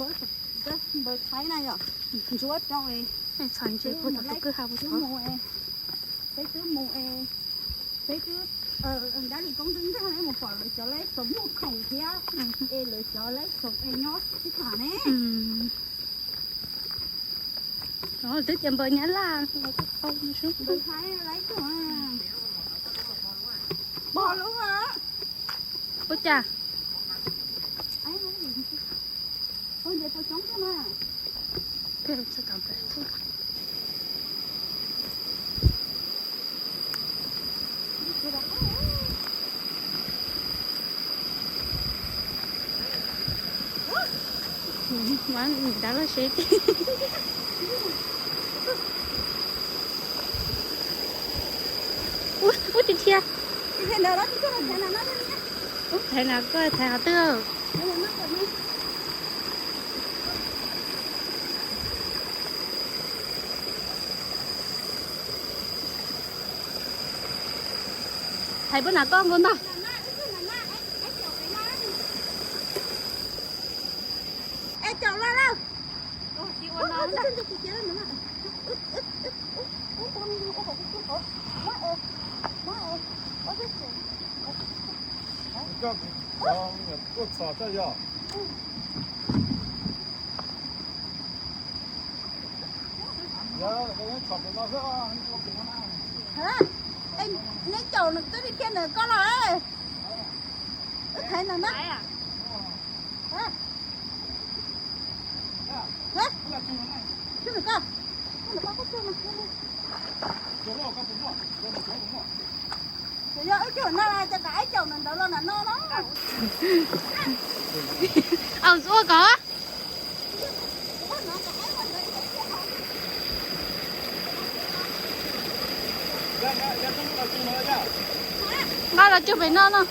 Npawg Thaib na yom, ntsuab rau es txhom ntses puag tom tus kwj ha puag tod. Peb twb mus es, peb twb, dab li koob nrog nrog mus pom lawv cov lab xoom muag khoom thiab, es lawv cov lab xoom es nyob sib tham ne. Twb tias npawg Nyab Laj los tau npawg Thaib lab tuag. Pom lub ua cas? Dab loj seb tiag. Ub, ub, tis dhia. Ub, thaiv na, koj thaiv qhov twg? Thaiv puas na koj nkaus ntag. Es caum los lawm. Tuaj txhom tso yog. Neb caum nws twb li kiag nws koj los. Wb thaiv nws na. Yog wb caum no ces kom wb caum nws ntawd los nram no na. Au, ua kom. Nqa los cug pem no no.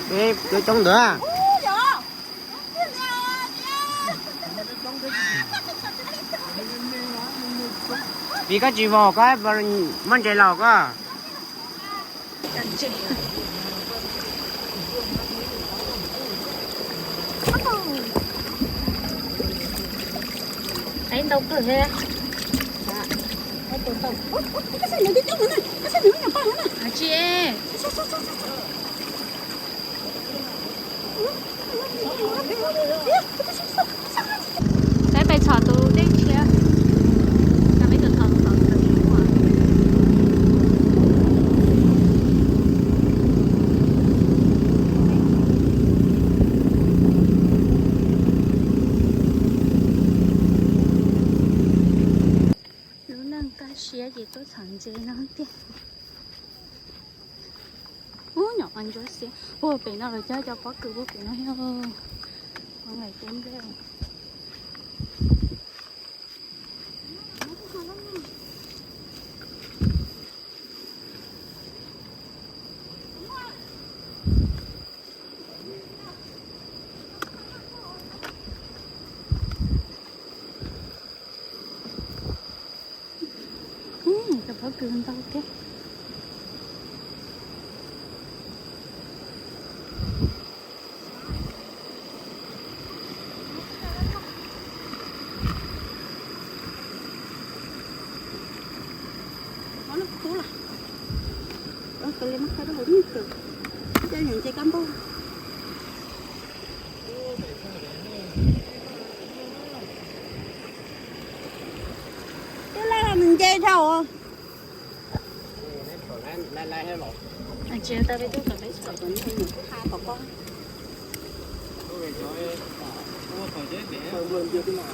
Peb coob ntawd. Vim koj tsis vos koj muab ntses laus koj. Ntau kawg thiab. Tsis. Peb pais txhom tus dej tshiab. Peb tus txhom tus txhom tus txhom. Lub neej kaj siab ces tuaj txhom ntses no tiag. Ub, nyuam qhuav ntsuab xiab. Ua pem no lawv cog cov pob kws ua pem no yog. Ua nqaim teb nplej. Cov pob kws ntau thiab. Koj li muab khawb rau hauv nws kawg, coj yus nce kab npauj. Twb laj los nws nce dhau. Tsis tau peb tub tom peb tsis tom tom nws kuj ha tom koj. Ua tom peb pem ua npua nce twb no.